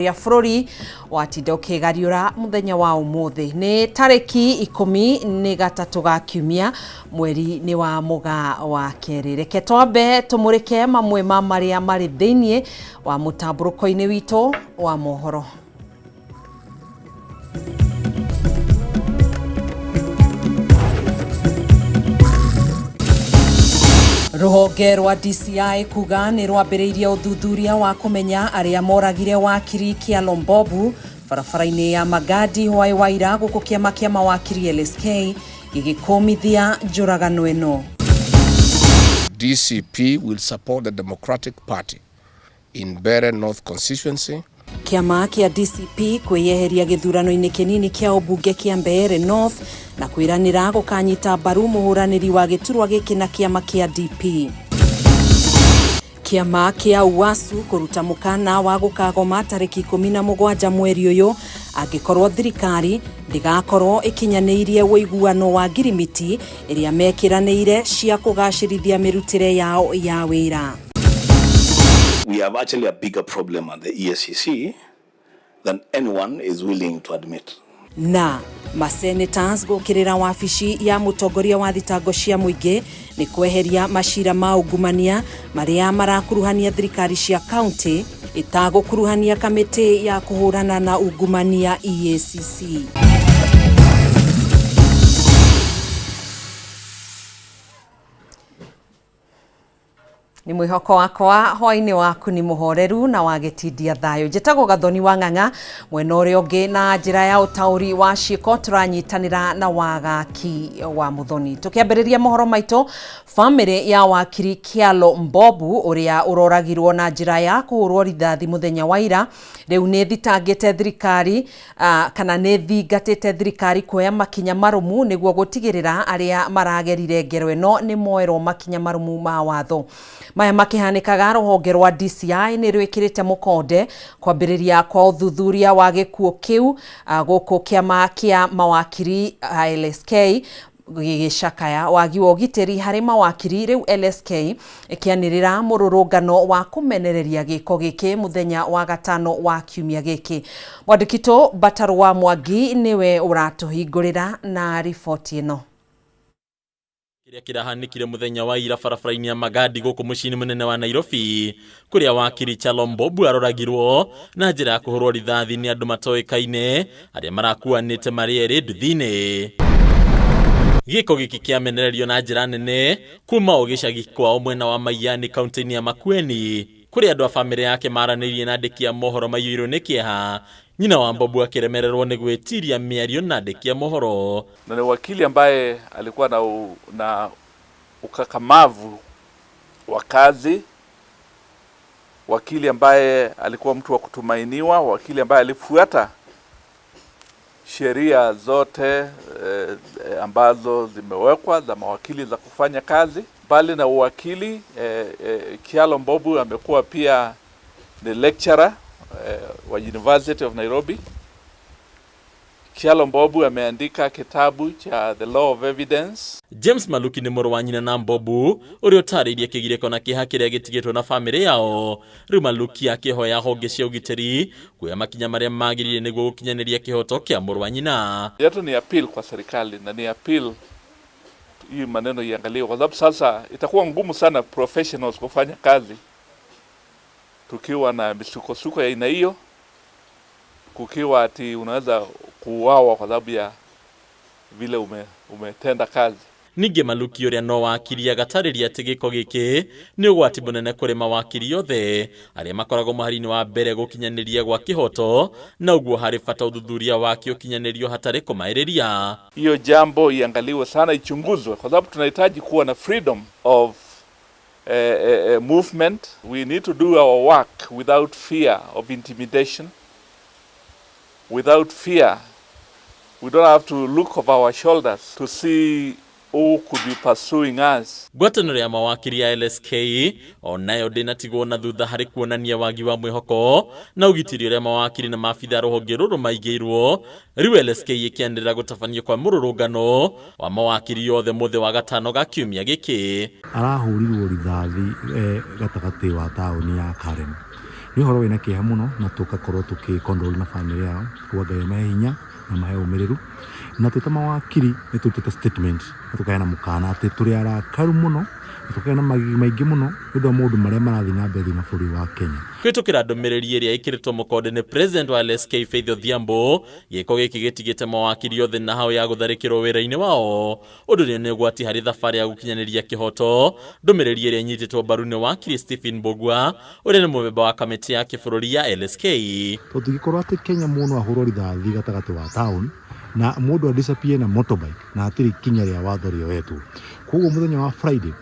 Ya bũrũri watinda ũkĩgariũra mũthenya wa ũmũthĩ nĩ tarĩki 13 ga kiumia, mweri nĩ wa Mũgaa wa kerĩ. Reke twambe tũmũrĩke mamwe ma marĩa marĩ thĩiniĩ wa mũtambũrũko-inĩ witũ wa mohoro. Rũhonge rwa DCI kuga nĩ rwambĩrĩirie ũthuthuria wa kũmenya arĩa moragire wakiri Kyalo Mbobu barabara-inĩ ya Magadi hwaĩ wa ira, gũkũ kĩama kĩa mawakiri LSK gĩgĩkũmithia njũragano ĩno. DCP will support the Democratic Party in Mbeere North constituency. Kĩama kĩa DCP kwĩyeheria gĩthurano-inĩ kĩnini kĩa ũmbunge kĩa Mbeere North na kwĩranĩra gũkanyita mbaru mũhũranĩri wa gĩturwa gĩkĩ na kĩama kĩa DP. Kĩama kĩa UASU kũruta mũkana wa gũkagoma tarĩki 17 mweri ũyũ angĩkorwo thirikari ndĩgakorwo ĩkinyanĩirie ũiguano wa ngirimiti ĩrĩa mekĩranĩire cia kũgacĩrithia mĩrutĩre yao ya wĩra. We have actually a bigger problem at the EACC than anyone is willing to admit. Na masenators gũkĩrĩra wabici ya mũtongoria wa thitango cia mũingĩ nĩ kweheria macira ma ungumania marĩa marakuruhania thirikari cia kaunti ĩtagũkuruhania kamĩtĩ ya kũhũrana na ungumania EACC. Nĩ mwĩhoko wakwa hwainĩ waku nĩ mũhoreru na wagĩtindia thayũ. Njĩtagwo Gathoni wa Ng'ang'a, mwena ũrĩa ũngĩ na njĩra ya ũtaũri wa ciĩko tũranyitanĩra na Wagaki wa Mũthoni. Tũkĩambĩrĩria mohoro maitũ, bamĩrĩ ya wakiri Kyalo Mbobu ũrĩa ũroragirwo na njĩra ya kũhũrwo rithathi mũthenya wa ira rĩu nĩ thitangĩte thirikari kana nĩ thingatĩte thirikari kuoya makinya marũmu nĩguo gũtigĩrĩra arĩa maragerire ngero ĩno nĩ moerwo makinya marũmu ma watho. Maya makĩhanĩkaga, rũhonge rwa DCI nĩ rwĩkĩrĩte mũkonde kwambĩrĩria kwa ũthuthuria wa gĩkuũ kĩu, gũkũ kĩama kĩa mawakiri LSK gĩgĩcakaya wagi wa ũgitĩri harĩ mawakiri. Rĩu LSK ĩkĩanĩrĩra mũrũrũngano wa kũmenereria gĩko gĩkĩ mũthenya wa gatano wa kiumia gĩkĩ. Mwandĩkitũ Batarũ wa Mwangi nĩwe ũratũhingũrĩra na riboti ĩno. Kĩrĩa kĩrahanĩkire mũthenya wa ira barabara-inĩ ya Magadi gũkũ mũciĩ-inĩ mũnene wa Nairobi, kũrĩa wakiri Kyalo Mbobu aroragirwo na njĩra ya kũhũrwo rithathi nĩ andũ matoĩkaine arĩa marakuanĩte marĩ erĩ nduthi-inĩ. Gĩko gĩkĩ kĩamenererio na njĩra nene kuma o gĩcagi kwao mwena wa Maiyani kaunti-inĩ ya Makueni, kũrĩa andũ a bamĩrĩ yake maranĩirie na andĩki a mohoro maiyũirwo nĩ kĩeha. Nyina wa Mbobu akĩremererwo nĩ gwĩtiria mĩario na andĩki a mohoro. Na ni wakili ambaye alikuwa na ukakamavu wa kazi, wakili ambaye alikuwa mtu wa kutumainiwa, wakili ambaye alifuata sheria zote ambazo zimewekwa za mawakili za kufanya kazi. Mbali na uwakili, Kyalo Mbobu amekuwa pia ni lecturer wa University of Nairobi. Kyalo Mbobu ameandika kitabu cha The Law of Evidence. James Maluki nĩ mũrũ wa nyina na Mbobu ũrĩa ũtarĩirie kĩgirĩko na kĩeha kĩrĩa gĩtigĩtwo na bamĩrĩ yao. Rĩu Maluki akĩhoya honge cia ũgitĩri kuoya makinya marĩa magĩrĩire nĩguo gũkinyanĩria kĩhoto kĩa mũrũ wa nyina. Yetu ni appeal kwa serikali na ni appeal hii maneno iangaliwe, kwa sababu sasa itakuwa ngumu sana professionals kufanya kazi tukiwa na misukosuko ya aina hiyo, kukiwa ati unaweza kuuawa kwa sababu ya vile umetenda kazi. Ningĩ Maluki ũrĩa no wakiri agatarĩria atĩ gĩko gĩkĩ nĩ ũgwati mũnene kũrĩ mawakiri othe arĩa makoragwo mũhari-inĩ wa mbere gũkinyanĩria gwa kĩhoto, na ũguo harĩ bata ũthuthuria wake ũkinyanĩrio hatarĩ kũmaĩrĩria. Hiyo jambo iangaliwe sana, ichunguzwe, kwa sababu tunahitaji kuwa na freedom of movement. We need to do our work without fear of intimidation, without fear. We don't have to look over our shoulders to see who could be pursuing us. Ngwatanĩro ya mawakiri ya LSK onayo ndĩnatigwo na thutha harĩ kuonania wagi wa mwĩhoko na ũgitĩri ũrĩa mawakiri na maabitha rũhonge rũrũ maigĩirwo. Rĩu LSK ĩkĩanĩrĩra gũtabanio kwa mũrũrũngano wa mawakiri othe mũthĩ wa gatano ga kiumia gĩkĩ. Arahũrirwo rithathi gatagatĩ wa taũni ya Karen. Nĩ ũhoro wĩna kĩeha mũno na tũgakorwo tũkĩ na bamĩrĩ yao kuga Ngai amahe hinya na mahe ũmĩrĩru. Na twĩ ta mawakiri nĩ tũrutĩte statement na tũkaheana mũkana atĩ tũrĩ arakaru mũno na tũkagĩa na magigi maingĩ mũno nĩ ũndũ wa maũndũ marĩa marathiĩ na mbere thĩinĩ wa bũrũri wa Kenya. Kũhĩtũkĩra ndũmĩrĩri ĩrĩa ĩkĩrĩtwo mũkonde nĩ president wa LSK Faith Odhiambo, gĩko gĩkĩ gĩtigĩte mawakiri othe na hao ya gũtharĩkĩrwo wĩra-inĩ wao, ũndũ ũrĩa nĩ ũgwati harĩ thabarĩ ya gũkinyanĩria kĩhoto. Ndũmĩrĩri ĩrĩa ĩnyitĩtwo mbaru nĩ wakiri Stephen Mbugua, ũrĩa nĩ mũmemba wa kamĩtĩ ya kĩbũrũri ya LSK. Tũtingĩkorwo atĩ Kenya mũndũ ahũrwo rithathi gatagatĩ wa town na mũndũ a disappear na motorbike na hatirĩ ikinya rĩa watho rĩoetwo. Koguo mũthenya wa Friday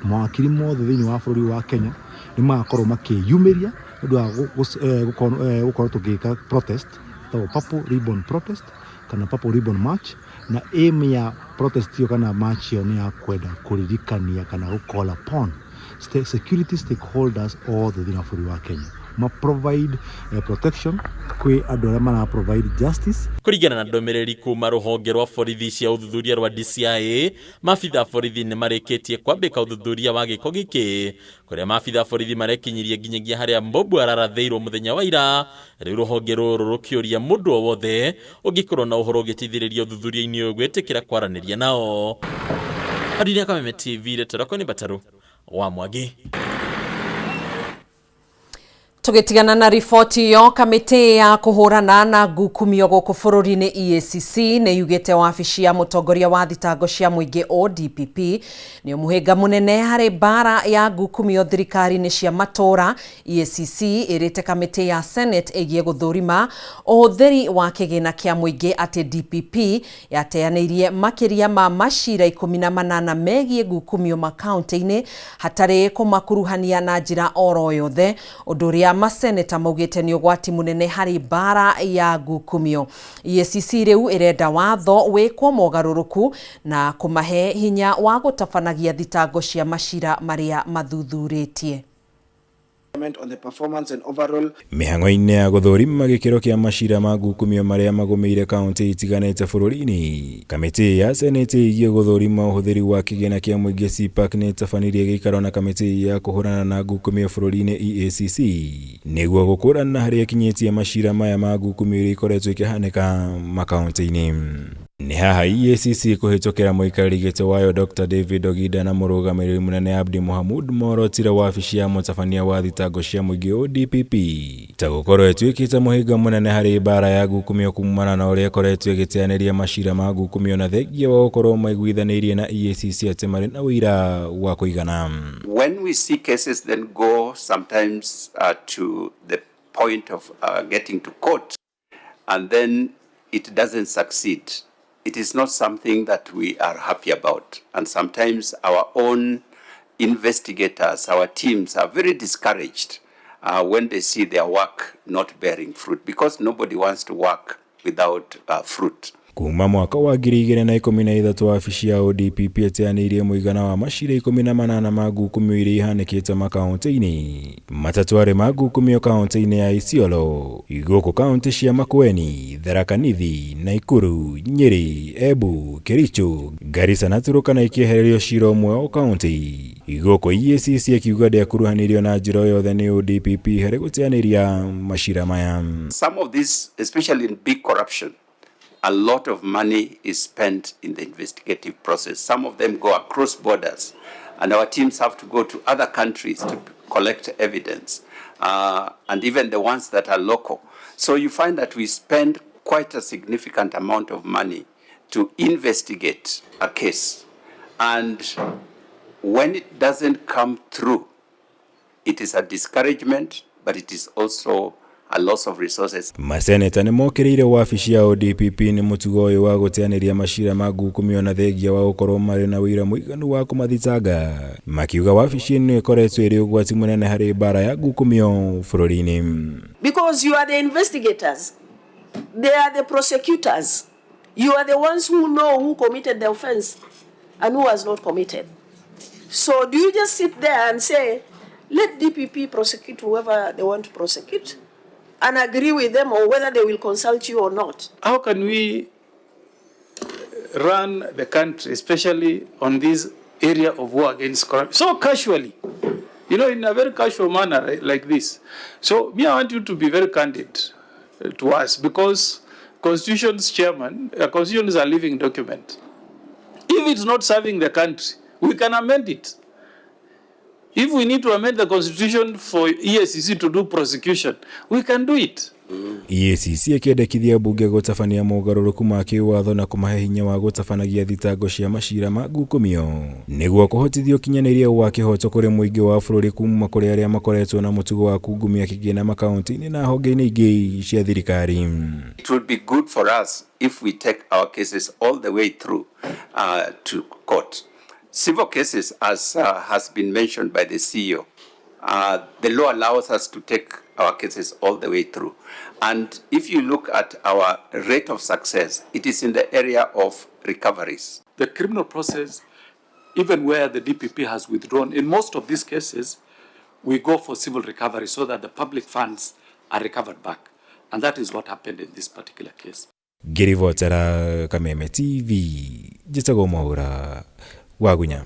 mawakiri mothe thĩinĩ wa bũrũri wa Kenya nĩ magakorwo makĩyumĩria nĩ ũndũ wa gũkorwo tũgĩka protest ĩtagwo Purple Ribbon Protest kana Purple Ribbon March, na aim ya protest ĩyo kana march ĩyo nĩ ya kwenda kũririkania kana gũ call upon security stakeholders othe thĩinĩ wa bũrũri wa Kenya ma provide protection kwĩ andũ arĩa mara provide justice. Kũringana na ndũmĩrĩri kuma rũhonge rwa borithi cia ũthuthuria rwa DCI, maabitha a borithi nĩ marĩkĩtie kwambĩka ũthuthuria wa gĩko gĩkĩ, kũrĩa maabitha a borithi marekinyirie nginyagia harĩa Mbobu ararathĩirwo mũthenya wa ira. Rĩu rũhonge rũrũ rũkĩũria mũndũ o wothe ũngĩkorwo na ũhoro ũngĩteithĩrĩria ũthuthuria-inĩ ũyũ gwĩtĩkĩra kwaranĩria nao. Adini ya Kameme TV, rĩtwa nĩ Bataru wa Mwangi. Tũgĩtigana na riboti ĩyo, kamĩtĩ ya kũhũrana na ngukumio gũkũ bũrũri-inĩ EACC nĩ yugĩte wabici ya mũtongoria wa thitango cia mũingĩ ODPP nĩ mũhĩnga mũnene harĩ mbara ya ngukumio thirikari-inĩ cia matũũra. EACC ĩrĩte kamĩtĩ ya Senate ĩgiĩ gũthũrima ũhũthĩri wa kĩgĩna kĩa mũingĩ atĩ DPP yateanĩirie makĩria ma macira 18 megiĩ ngukumio makaunti-inĩ hatarĩ kũmakuruhania na njĩra oro yothe, ũndũ ũrĩa maseneta maugĩte nĩ ũgwati mũnene harĩ mbara ya ngukumio. EACC rĩu ĩrenda watho wĩkwo mogarũrũku na kũmahe hinya wa gũtabanagia thitango cia macira marĩa mathuthurĩtie. On the performance and overall Mĩhang'o-inĩ ya gũthũrima gĩkĩro kĩa macira ma ngukumio marĩa magũmĩire kaunti itiganĩte bũrũri-inĩ, kamĩtĩ ya Senate ĩgiĩ gũthũrima ũhũthĩri wa kĩgĩna kĩa mũingĩ CPAC nĩ ĩtabanirie gĩikaro na kamĩtĩ ya kũhũrana na ngukumio bũrũri-inĩ EACC nĩguo gũkũrana harĩa ĩkinyĩtie macira maya ma ngukumio iria ikoretwo ikĩhanĩka makaunti-inĩ. Nĩ haha EACC kũhĩtũkĩra mũikarĩri gĩtĩ wayo Dr. David Oginda na mũrũgamĩrĩri mũnene Abdi Mohamud morotire wabici ya mũtabania wa thitango cia mũingĩ ODPP ta gũkorwo ĩtuĩkĩte mũhĩnga mũnene harĩ mbara ya ngukumio kumana na ũrĩa ĩkoretwo ĩgĩteanĩria macira ma ngukumio na thengia wa gũkorwo maiguithanĩirie na EACC atĩ marĩ na ũira wa kũigana. When we see cases then go sometimes to the point of getting to court and then it doesn't succeed, it is not something that we are happy about. And sometimes our own investigators, our teams are very discouraged when they see their work not bearing fruit, because nobody wants to work without fruit. Kuma mwaka wa 2013 wabici ya ODPP ĩteanĩirie mũigana wa macira 18 ma ngukumio iria ihanĩkĩte makaunti-inĩ. Matatũ arĩ ma ngukumio kaunti-inĩ ya Isiolo, gũkũ kaunti cia Makueni, Tharaka Nithi, Nakuru, Nyeri, Embu, Kericho, Garissa na Turkana ikĩehererio cira ũmwe o kaunti. Gũkũ EACC ĩkiuga ndĩakuruhanirio na njĩra o yothe nĩ ODPP harĩ gũteanĩria macira maya. Some of these, especially in big corruption, a lot of money is spent in the investigative process. Some of them go across borders, and our teams have to go to other countries to collect evidence, and even the ones that are local. So you find that we spend quite a significant amount of money to investigate a case. And when it doesn't come through, it is a discouragement, but it is also a loss of resources. Maseneta nĩ mokĩrĩire wabici ya ODPP nĩ mũtugo ũyũ wa gũteanĩria macira ma ngukumio na thengia wa gũkorwo marĩ na ũira mũiganu wa kũmathitanga, makiuga wabici ĩno ĩkoretwo ĩrĩ ũgwati mũnene harĩ mbara ya ngukumio bũrũri-inĩ. Because you are the investigators, they are the prosecutors, you are the ones who know who committed the offense and who has not committed. So do you just sit there and say, let DPP prosecute whoever they want to prosecute and agree with them, or whether they will consult you or not? How can we run the country, especially on this area of war against corruption, so casually? In a very casual manner, right, like this. So me, I want you to be very candid to us, because Constitution's chairman, Constitution is a living document. If it's not serving the country, we can amend it. If we need to amend the Constitution for EACC to do prosecution, we can do it. EACC ĩkĩendekithia mbunge gũtabania mogarũrũku ma kĩwatho na kũmahe hinya wa gũtabanagia thitango cia macira ma ngukumio nĩguo kũhotithia ũkinyanĩria wa kĩhoto kũrĩ mũingĩ wa bũrũri kuma kũrĩ arĩa makoretwo na mũtugo wa kungumia kĩgĩna makaunti-inĩ na honge-inĩ ingĩ cia thirikari. It would be good for us if we take our cases all the way through to court. Civil cases, as has been mentioned by the CEO, the law allows us to take our cases all the way through. And if you look at our rate of success, it is in the area of recoveries. The criminal process, even where the DPP has withdrawn, in most of these cases, we go for civil recovery so that the public funds are recovered back. And that is what happened in this particular case. Ngĩribotera Kameme TV, njĩtagwo Mwaũra Wagunya.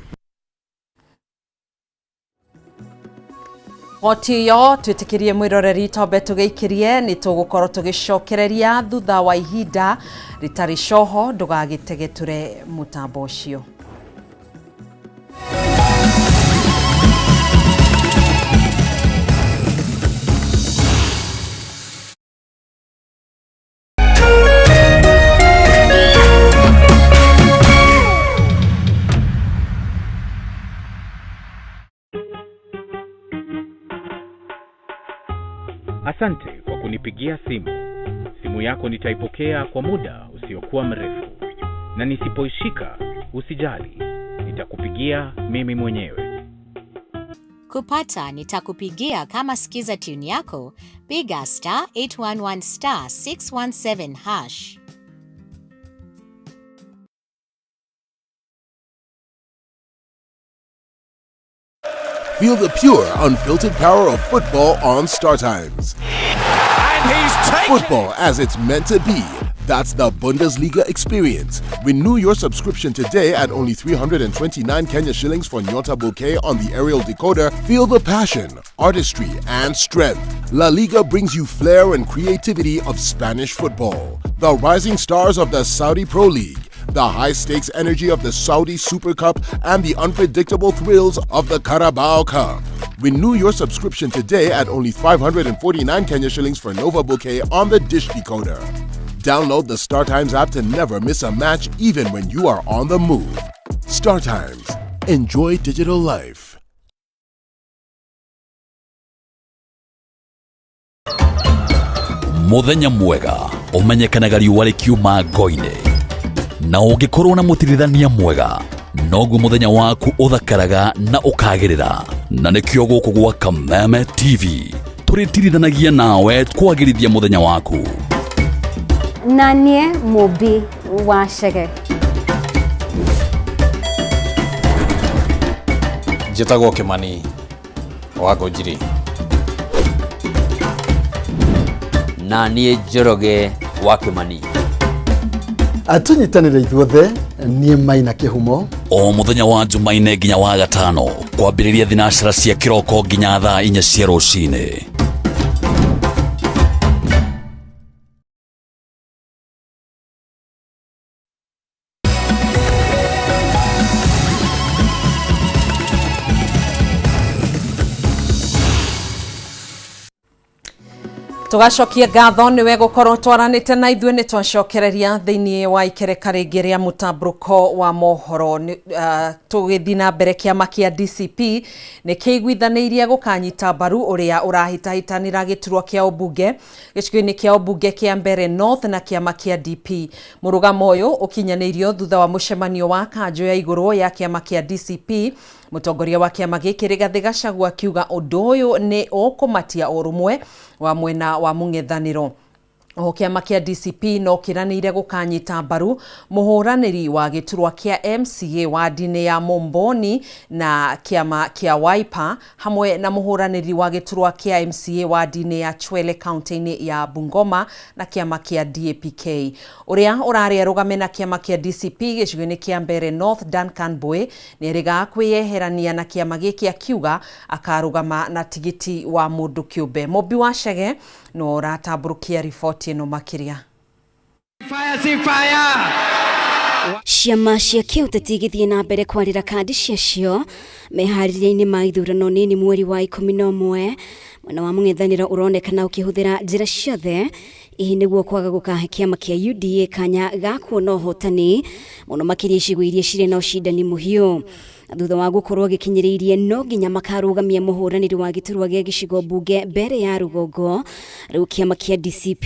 Hoti yo twĩtĩkĩrie mwĩroreri tombe tũgĩikĩrie nĩ tũgũkorwo tũgĩcokereria thutha wa ihinda rĩtarĩ coho ndũgagĩtegetũre mũtambo ũcio. Asante kwa kunipigia simu. Simu yako nitaipokea kwa muda usiokuwa mrefu, na nisipoishika usijali, nitakupigia mimi mwenyewe. Kupata nitakupigia kama skiza tune yako, piga star 811 star 617 hash. Feel the pure, unfiltered power of football on StarTimes. And he's taken Football as it's meant to be. That's the Bundesliga experience. Renew your subscription today at only 329 Kenya shillings for Nyota Bouquet on the aerial decoder. Feel the passion, artistry, and strength. La Liga brings you flair and creativity of Spanish football. The rising stars of the Saudi Pro League, the high stakes energy of the Saudi Super Cup, and the unpredictable thrills of the Carabao Cup. Renew your subscription today at only 549 Kenya shillings for Nova Bouquet on the Dish Decoder. Download the StarTimes app to never miss a match, even when you are on the move. StarTimes. Enjoy digital life. Muthenya mwega ũmenyekanaga riũa rĩkiuma ngo-inĩ, na ũngĩkorwo na mũtirithania mwega noguo mũthenya waku ũthakaraga na ũkagĩrĩra, na nĩkĩo gũkũ gwa Kameme TV tũrĩtirithanagia nawe kwagĩrithia mũthenya waku. Na niĩ Mũmbi wa Chege. Njĩtagwo Kĩmani wa Ngũnjiri. Na niĩ Njoroge wa Kĩmani. Tũnyitanĩre ithuothe, niĩ Maina Kĩhumo. O mũthenya wa Jumaine nginya wa gatano kwambĩrĩria thinacara cia kĩroko nginya thaa 4 cia rũcinĩ. Tugacokia ngatho niwe gukorwo twaranite na ithuĩ nĩ twacokereria thĩinĩ wa ikereka rĩngĩ rĩa mũtambũrũko wa mohoro. Tũgĩthiĩ na mbere, kĩama kĩa DCP nĩ kĩiguithanĩirie gũkanyita mbaru ũrĩa ũrahĩtahĩtanĩra gĩturwa kĩa ũmbunge gĩcigo-inĩ kĩa ũmbunge kĩa Mbeere North na kĩama kĩa DP. Mũrũgamo ũyũ ũkinyanĩirio thutha wa mũcemanio wa kanjũ ya igũrũ ya kĩama kĩa DCP. Mũtongoria wa kĩama gĩkĩ Rigathĩ Gachagua akiuga ũndũ ũyũ nĩ ũkũmatia ũrũmwe wa mwena wa mũng'ethanĩro. Oho kĩama kĩa DCP no kĩranĩire gũkanyita mbaru mũhũranĩri wa gĩturwa kĩa MCA wadi-inĩ ya Mumboni na kĩama kĩa Wiper hamwe na mũhũranĩri wa gĩturwa kĩa MCA wadi-inĩ ya Chwele kaunti-inĩ ya Bungoma na kĩama kĩa DAPK. Ũrĩa ũrarĩ arũgame na kĩama kĩa DCP gĩcigo-inĩ kĩa Mbeere North Duncan Mbui nĩerĩga kwĩyeherania na kĩama gĩkĩ akiuga akarũgama na tigiti wa mũndũ kĩũmbe. Mũmbi wa Chege no ũratambũrũkia riboti ĩno makĩria. Fire, si fire. Ciama cia kĩũteti igĩthiĩ na mbere kwarĩra kandi ciacio meharĩria-inĩ ma ithurano nini mweri wa 11. Mwena wa mũng'ethanĩro ũronekana ũkĩhũthĩra njĩra ciothe hihi nĩguo kwaga gũkahe kĩama kĩa UDA kanya ga kuona ũhotani mũno makĩria icigo iria cirĩ na ũcindani mũhiũ. Thutha wa gũkorwo gĩkinyĩrĩirie no nginya makarũgamia mũhũranĩri wa gĩturwa gĩa gĩcigo mbunge mbere ya rũgongo, rĩu kĩama kĩa DCP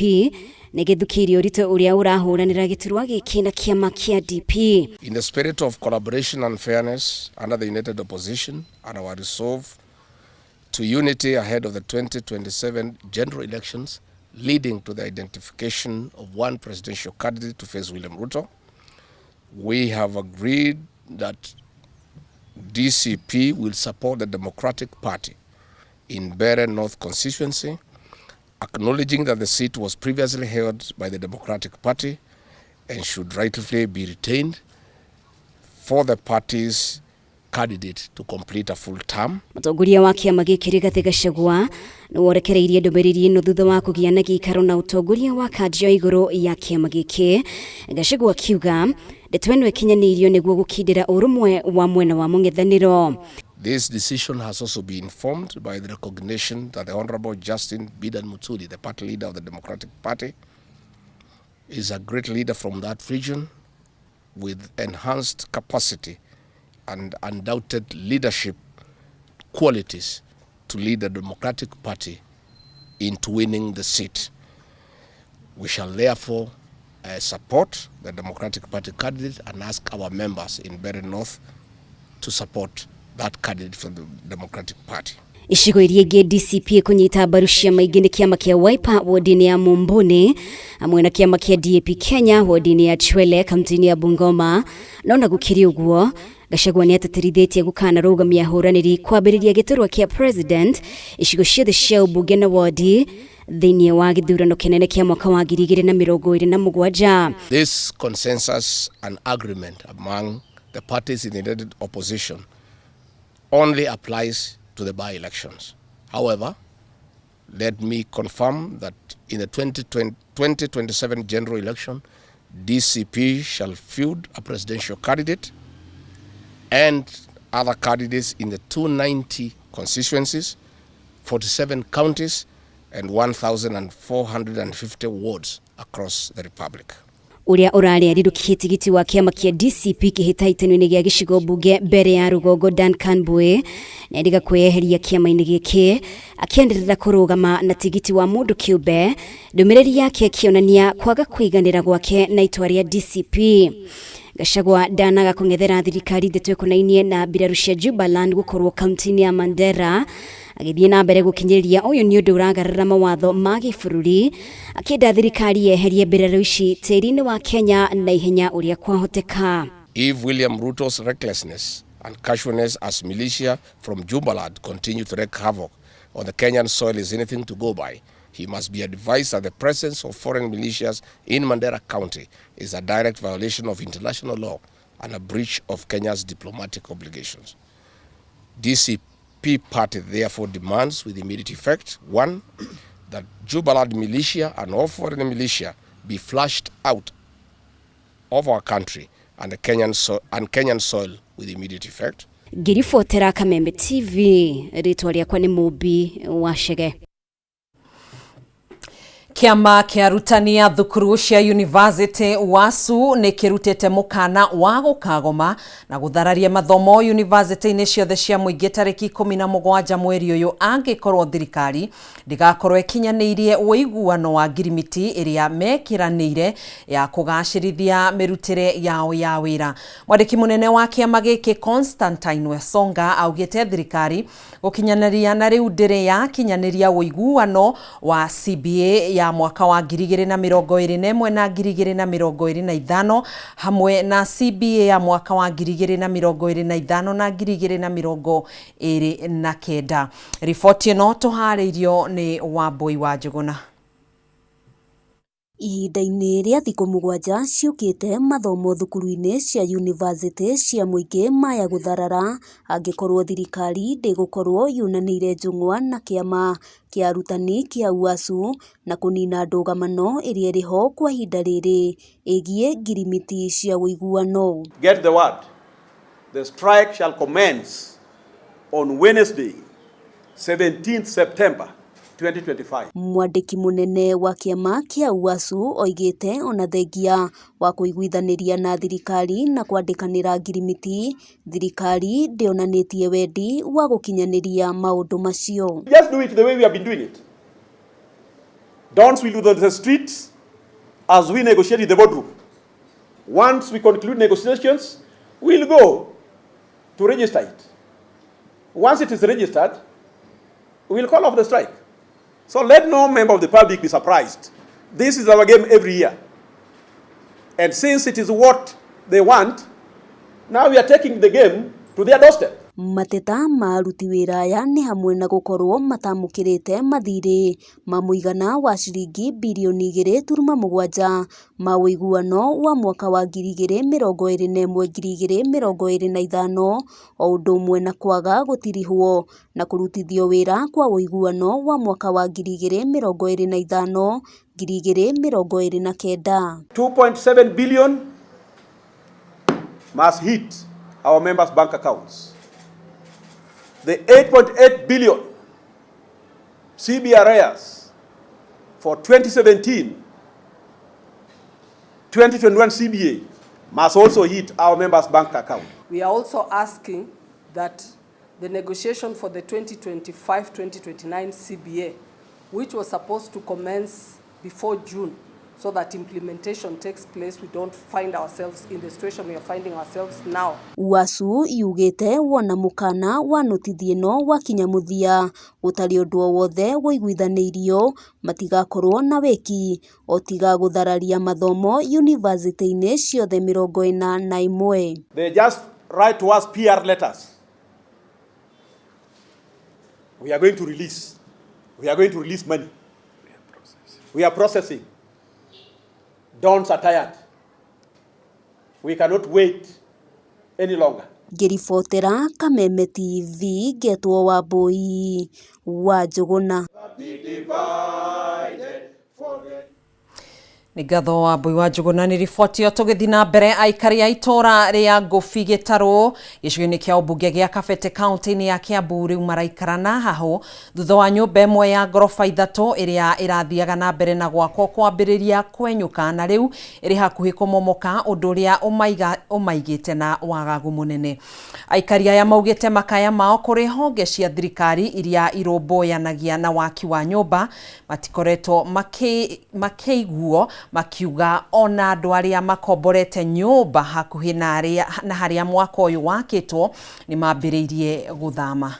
nĩ gĩthukĩirie ũritũ ũrĩa ũrahũranĩra gĩturwa gĩkĩ na kĩama kĩa DP. In the spirit of collaboration and fairness under the united opposition and our resolve to unity ahead of the 2027 general elections leading to the identification of one presidential candidate to face William Ruto, we have agreed that DCP will support the Democratic Party in Mbeere North constituency, acknowledging that the seat was previously held by the Democratic Party and should rightfully be retained for the party's candidate to complete a full term. Mũtongoria wa kĩama gĩkĩ Rigathĩ Gachagua nĩ worekereirie ndũmĩrĩri ĩno thutha wa kũgĩa na gĩikaro na ũtongoria wa kanjũ ya igũrũ ya kĩama gĩkĩ. Gachagua akiuga ndeto ĩno ĩkinyanĩirio nĩguo gũkindĩra ũrũmwe wa mwena wa mũng'ethanĩro. This decision has also been informed by the recognition that the Honorable Justin Bidan Muturi, the party leader of the Democratic Party, is a great leader from that region with enhanced capacity and undoubted leadership qualities to lead the Democratic Party into winning the seat. We shall therefore support the Democratic Party candidate and ask our members in Mbeere North to support that candidate from the Democratic Party. Icigo iria ingĩ DCP kũnyita mbaru ciama ingĩ nĩ kĩama kĩa Wiper wodi-inĩ ya Mumbuni hamwe na kĩama kĩa DAP Kenya wodi-inĩ ya Chwele kaunti-inĩ ya Bungoma. No na gũkĩrĩ ũguo, Gachagua nĩ atĩtĩrithĩtie gũkanarũgamia ahũranĩri kwambĩrĩria gĩturwa kĩa president icigo ciothe cia ũmbunge na wodi thĩinĩ wa gĩthurano kĩnene kĩa mwaka wa 2027. This consensus and agreement among the parties in the united opposition only applies to the by-elections. However, let me confirm that in the 2027 general election, DCP shall field a presidential candidate and other candidates in the 290 constituencies, 47 counties, and 1,450 wards across the Republic. Ũrĩa ũrarĩ arirũkie tigiti wa kĩama kĩa DCP kĩhĩtahĩtano-inĩ gĩa gĩcigo mbunge mbere ya rũgongo Duncan Mbui nĩerĩga kwĩyeheria kĩama-inĩ gĩkĩ akĩenderera kũrũgama na tigiti wa mũndũ kĩũmbe, ndũmĩrĩri yake ĩkĩonania kwaga kũiganĩra gwake na itua rĩa DCP. Gachagua ndanaga kũng'ethera thirikari ndeto ĩkonainie na mbirarũ cia Jubaland gũkorwo kaunti-inĩ ya Mandera, agĩthiĩ na mbere gũkinyĩrĩria ũyũ nĩ ũndũ ũragarũra mawatho ma gĩbũrũri, akĩenda thirikari yeherie mbirarũ ici tĩri-inĩ wa Kenya na ihenya ũrĩa kwahoteka. If William Ruto's recklessness and casualness as militia from Jubaland continue to wreak havoc on the Kenyan soil is anything to go by, he must be advised that the presence of foreign militias in Mandera County is a direct violation of international law and a breach of Kenya's diplomatic obligations. DCP party therefore demands with immediate effect, 1, that Jubaland militia and all foreign militia be flushed out of our country and the Kenyan, and Kenyan soil with immediate effect. Ngĩribotera Kameme TV, rĩtwa rĩakwa nĩ Mũmbi wa Chege. Kĩama kĩa arutani a thukuru cia university WASU nĩ kĩrutĩte mũkana wa gũkagoma na gũthararia mathomo university-inĩ ciothe cia mũingĩ tarĩki 17 mweri ũyũ angĩkorwo thirikari ndĩgakorwo ĩkinyanĩirie ũiguano wa ngirimiti ĩrĩa mekĩranĩire ya kũgacĩrithia mĩrutĩre yao ya wĩra. Mwandĩki mũnene wa kĩama gĩkĩ Constantine Wesonga augĩte thirikari gũkinyanĩria na rĩu ndĩrĩ yakinyanĩria ũiguano wa CBA ya ya mwaka wa 2021 na 2025 hamwe na CBA ya mwaka wa 2025 na 2029. Riboti ĩno tũharĩirio nĩ Wambui wa Njũgũna. Ihinda-inĩ rĩa thikũ 7 ciũkĩte mathomo thukuru-inĩ cia yunivasĩtĩ cia mũingĩ maya gũtharara angĩkorwo thirikari ndĩgũkorwo yunanĩire njũng'wa na kĩama kĩa arutani kĩa UASU na kũnina ndũgamano ĩrĩa ĩrĩho kwa ihinda rĩrĩ ĩgiĩ ngirimiti cia ũiguano. Get the word. The strike shall commence on Wednesday, 17th September 2025. Mwandĩki mũnene wa kĩama kĩa UASU oigĩte ona thengia wa kũiguithanĩria na thirikari na kwandĩkanĩra ngirimiti, thirikari ndĩonanĩtie wendi wa gũkinyanĩria maũndũ macio. Just do it the way we have been doing it. Don't we do the streets as we negotiate in the boardroom. Once we conclude negotiations, we'll go to register it. Once it is registered, we'll call off the strike. So let no member of the public be surprised. This is our game every year. And since it is what they want, now we are taking the game to their doorstep. Mateta ma aruti wĩra aya nĩ hamwe na gũkorwo matamũkĩrĩte mathirĩ ma mũigana wa ciringi birioni 2.7 ma ũiguano wa mwaka wa 2021 2025 o ũndũ ũmwe na kwaga gũtirihwo na kũrutithio wĩra kwa ũiguano wa mwaka wa 2025 2029. 2.7 billion must hit our members' bank accounts. The 8.8 billion CBRAs for 2017 2021 CBA must also hit our members' bank account. We are also asking that the negotiation for the 2025-2029 CBA, which was supposed to commence before June, so that implementation takes place, we don't find ourselves in the situation we are finding ourselves now. UASU yugĩte wona mũkana wa notithi ĩno wakinya mũthia gũtarĩ ũndũ o wothe ũiguithanĩirio matigakorwo na wĩki o tiga gũthararia mathomo yunivasĩtĩ-inĩ ciothe 41. They just write to us PR letters. We are going to release. We are going to release money. We are processing. Dons are tired. We cannot wait any longer. Ngĩribotera Kameme TV ngetwo Wambui wa Njũgũna. Nĩ ngatho Wambui wa Njũgũna nĩ riboti ĩyo. Tũgĩthiĩ na mbere, aikari a itũra rĩa Ngũbi Gĩtarũ gĩcigo-inĩ kĩa ũmbunge gĩa Kabete kaunti-inĩ ya Kiambu rĩu maraikara na hahũ thutha wa nyũmba ĩmwe ya ngoroba 3 ĩrĩa ĩrathiaga na mbere na gwakwo kwambĩrĩria kwenyũka na rĩu ĩrĩ hakuhĩ kũmomoka, ũndũ ũrĩa ũmaigĩte na wagagu mũnene. Aikari aya maugĩte makaya mao kũrĩ honge cia thirikari iria irũmbũyanagia na waki wa nyũmba matikoretwo makĩiguo, makiuga ona andũ arĩa makomborete nyũmba hakuhĩ na harĩa mwako ũyũ wakĩtwo nĩ mambĩrĩirie gũthama.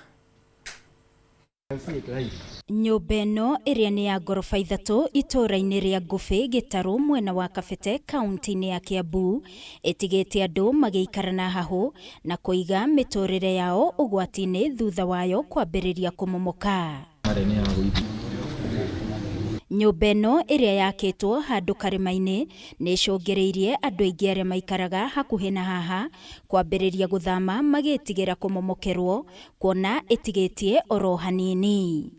Nyũmba ĩno ĩrĩa nĩ ya ngoroba 3 itũũra-inĩ rĩa Ngũbĩ Gĩtarũ mwena wa Kabete kaunti-inĩ ya Kiambu ĩtigĩte andũ magĩikara na hahũ na kũiga mĩtũrĩre yao ũgwati-inĩ thutha wayo kwambĩrĩria kũmomoka. Nyũmba ĩno ĩrĩa yakĩtwo handũ karĩma-inĩ nĩ ĩcũngĩrĩirie andũ aingĩ arĩa maikaraga hakuhĩ na haha kwambĩrĩria gũthama magĩtigĩra kũmomokerwo kuona ĩtigĩtie oro hanini.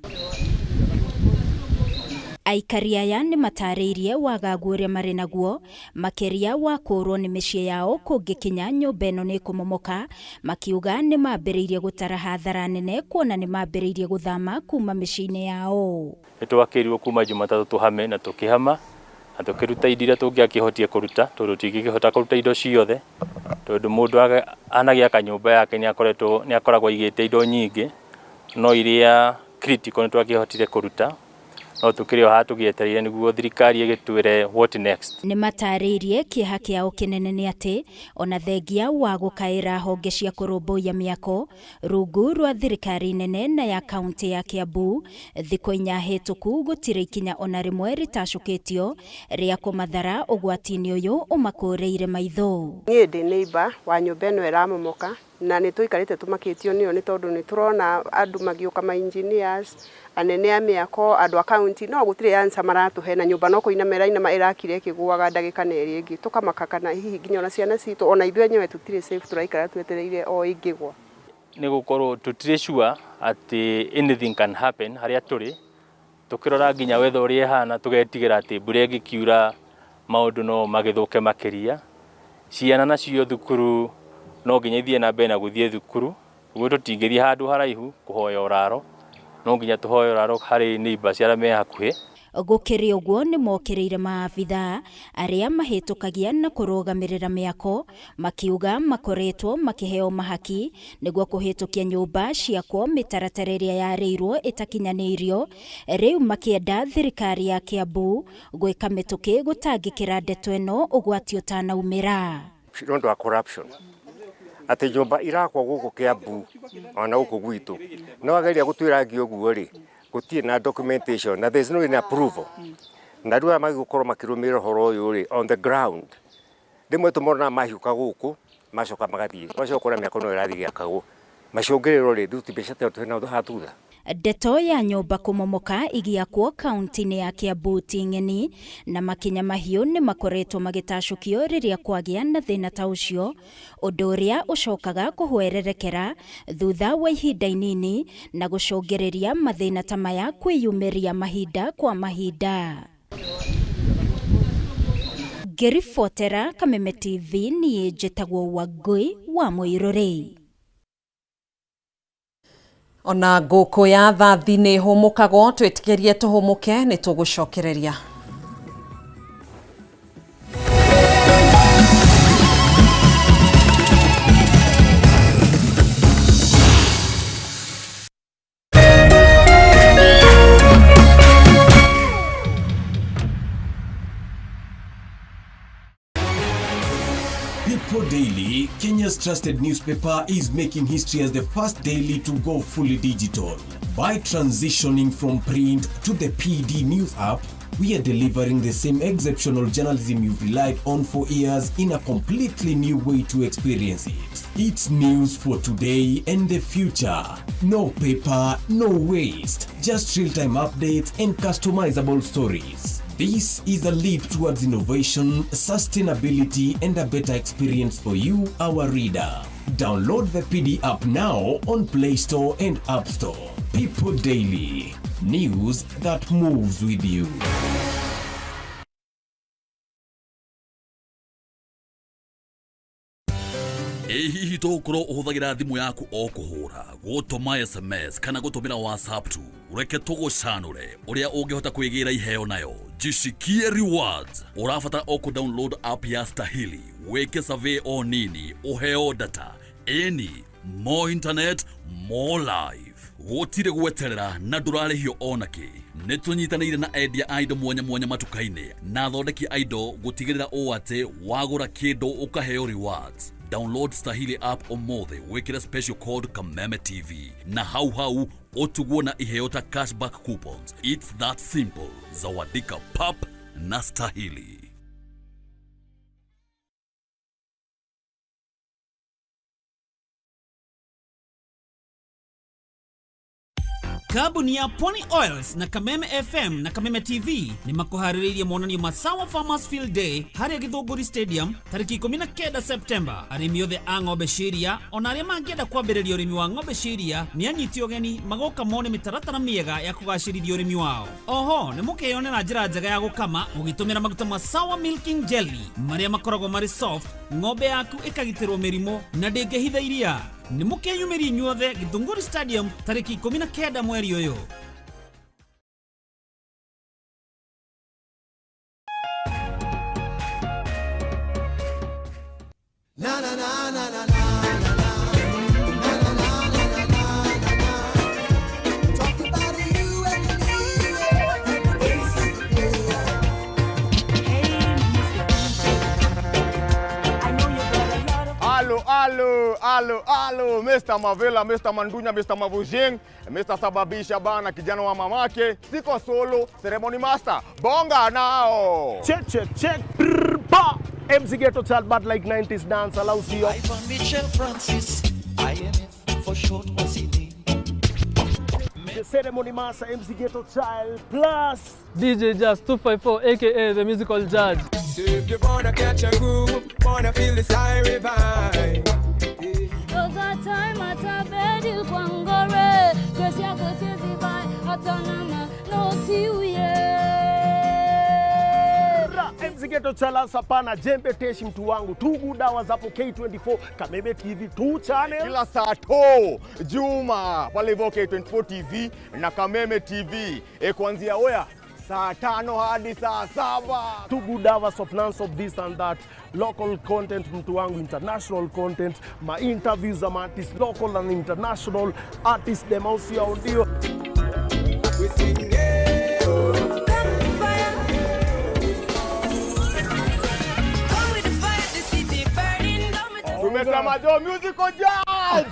Aikari aya nĩ matarĩirie wagagu ũrĩa marĩ naguo makĩria wa kũũrwo nĩ mĩciĩ yao kũngĩkinya nyũmba ĩno nĩ kũmomoka, makiuga nĩ mambĩrĩirie gũtara hathara nene kuona nĩ mambĩrĩirie gũthama kuma mĩciĩ-inĩ yao. Nĩ twakĩrirwo kuma Jumatatũ tũhame na tũkĩhama na tũkĩruta indo iria tũngĩakĩhotire kũruta tondũ tũtingĩkĩhota kũruta indo ciothe tondũ mũndũ anagĩaka nyũmba yake nĩ akoragwo aigĩte indo nyingĩ, no iria critical nĩ twakĩhotire kũruta. No tũkĩrĩ o haha tũgĩetereire nĩguo thirikari ĩgĩtwĩre what next. Nĩ matarĩirie kĩeha kĩao kĩnene nĩ atĩ ona thengia wa gũkaĩra honge cia kũrũmbũiya mĩako rungu rwa thirikari nene na ya kaunti ya Kiambu thikũ inya hĩtũku gũtirĩ ikinya ona rĩmwe rĩtacũkĩtio rĩa kũmathara ũgwati-inĩ ũyũ ũmakũrĩire maitho. Niĩ ndĩ neighbor wa nyũmba ĩno ĩramomoka na nĩ tũikarĩte tũmakĩtio nĩyo nĩ tondũ nĩ tũrona andũ magĩũka ma engineers, anene a mĩako, andũ a county no gũtirĩ answer maratũhe na nyũmba no kũinama ĩrainama ĩrakira ĩkĩgũaga ndagĩka na ĩrĩa ĩngĩ tũkamaka kana hihi nginya ona ciana citũ ona ithuĩ enyewe tũtirĩ safe tũraikara twetereire o ĩngĩgwa. Nĩ gũkorwo tũtirĩ sure atĩ anything can happen harĩa tũrĩ, tũkĩrora nginya weather ũrĩa ĩhana tũgetigĩra atĩ mbura ĩngĩkiura maũndũ no magĩthũke makĩria. Ciana nacio thukuru no nginya ithiĩ na mbere na gũthiĩ thukuru, ũguo tũtingĩthiĩ handũ haraihu kũhoya ũraro, no nginya tũhoe ũraro harĩ neighbors arĩa me hakuhĩ. Gũkĩrĩ ũguo nĩ mokĩrĩire maabithaa arĩa mahĩtũkagia na kũrũgamĩrĩra mĩako makiuga makoretwo makĩheo mahaki nĩguo kũhĩtũkia nyũmba ciakwo mĩtaratara ĩrĩa yarĩirwo ĩtakinyanĩirio, rĩu makĩenda thirikari ya Kiambu gwĩka mĩtũkĩ gũtangĩkĩra ndeto ĩno ũgwati ũtanaumĩra. Nĩ ũndũ wa corruption atĩ nyũmba irakwo gũkũ Kiambu ona gũkũ gwitũ no ageria gũtwĩra ngi ũguo rĩ gũtirĩ na documentation na there is no any approval na rĩu aya magĩgũkorwo makĩrũmĩrĩra ũhoro ũyũ rĩ on the ground rĩmwe tũmonaga mahiũka gũkũ macoka magathiĩ macoka kũrĩa mĩako no ĩrathiĩ gĩakagwo macũngĩrĩro rĩ rĩu ti mbeca twĩna haha thutha. Ndeto ya nyũmba kũmomoka igĩakwo kaunti-inĩ ya Kiambu ti ng'eni na makinya mahiũ nĩ makoretwo magĩtacũkio rĩrĩa kwagĩa na thĩna ta ũcio, ũndũ ũrĩa ũcokaga kũhwererekera thutha wa ihinda inini na gũcũngĩrĩria mathĩna ta maya kwĩyumĩria mahinda kwa mahinda. Ngĩribotera Kameme TV niĩ njĩtagwo Wangũi wa Mũirũrĩ. Ona ngũkũ ya thathi nĩ hũmũkagwo, twĩtĩkĩrie tũhũmũke nĩ tũgũcokereria. People Daily, Kenya's trusted newspaper, is making history as the first daily to go fully digital. By transitioning from print to the PD News app, we are delivering the same exceptional journalism you've relied on for years in a completely new way to experience it. It's news for today and the future. No paper, no waste, just real-time updates and customizable stories. This is a leap towards innovation, sustainability, and a better experience for you, our reader. Download the PD app now on Play Store and App Store. People Daily, news that moves with you. Ĩ hihi tũgũkorwo ũhũthagĩra thimũ yaku o kũhũra, gũtũma SMS kana gũtũmĩra WhatsApp tu? Reke tũgũcanũre ũrĩa ũngĩhota kwĩgĩra iheo nayo. Jishikie rewards. Ũrabatara o kũ download app ya Stahili, wĩke survey o nini, ũheo data. Ĩni, more internet, more life. Gũtirĩ gweterera na ndũrarĩhio ona kĩ. Nĩ tũnyitanĩire na endia a indo mwanya mwanya matuka-inĩ na athondeki a indo gũtigĩrĩra ũũ atĩ wagũra kĩndũ ũkaheo rewards. Download Stahili app ũmũthĩ wĩkĩre special code Kameme TV na hau hau ũtugwo na iheo ta cashback coupons. It's that simple. Zawadika pap na Stahili. Kambuni ya Pony Oils na Kameme FM na Kameme TV nĩ makũharĩrĩirie monanio ma Sawa Farmers Field Day harĩa Gĩthũngũri Stadium tarĩki 19 Septemba. Arĩmi othe a ng'ombe cia iria ona arĩa mangĩenda kwambĩrĩria ũrĩmi wa ng'ombe cia iria nĩ anyiti ũgeni magoka mone mĩtaratara mĩega ya kũgacĩrithia ũrĩmi wao. Oho nĩ mũkeyonera njĩra njega ya gũkama ũgĩtũmĩra maguta ma Sawa Milking Jelly marĩa makoragwo marĩ soft, ng'ombe yaku ĩkagitĩrwo mĩrimũ na ndĩngĩhitha iria. Nĩ mũkeyumĩria inyuothe Gĩthũngũri Stadium tarĩki 19 mweri ũyũ. Na na na na na na. Alo, alo, alo, Mr. Mavela, Mr. Mandunya, Mr. Mavujing, Mr. Sababisha bana, kijana wa mamake. Siko solo, ceremony master. Bonga nao. Check, check, check. Brr, pa. MC Ghetto Child, but like 90s dance, allows you. Ivan Mitchell Francis, IMF for short was his name. The ceremony master, MC Ghetto Child, plus DJ Jazz 254 aka the musical judge. So if you wanna catch a groove, wanna feel this high revive. Those are time atabedi kwa ngore Grace yako siwezi buy hata na manoti uye Ra, MC Ghetto Child sapana jembe teshi mtu wangu tugu dawa zapo K24 Kameme TV 2 channel Kila saa to Juma pale hivyo K24 TV na Kameme TV kuanzia oya saa 5 hadi saa 7. Two good hours of nonce of this and that local content mtu wangu international content ma interviews za artists local and international artists dem au ndio We sing yeah. Tumesema jo musical judge.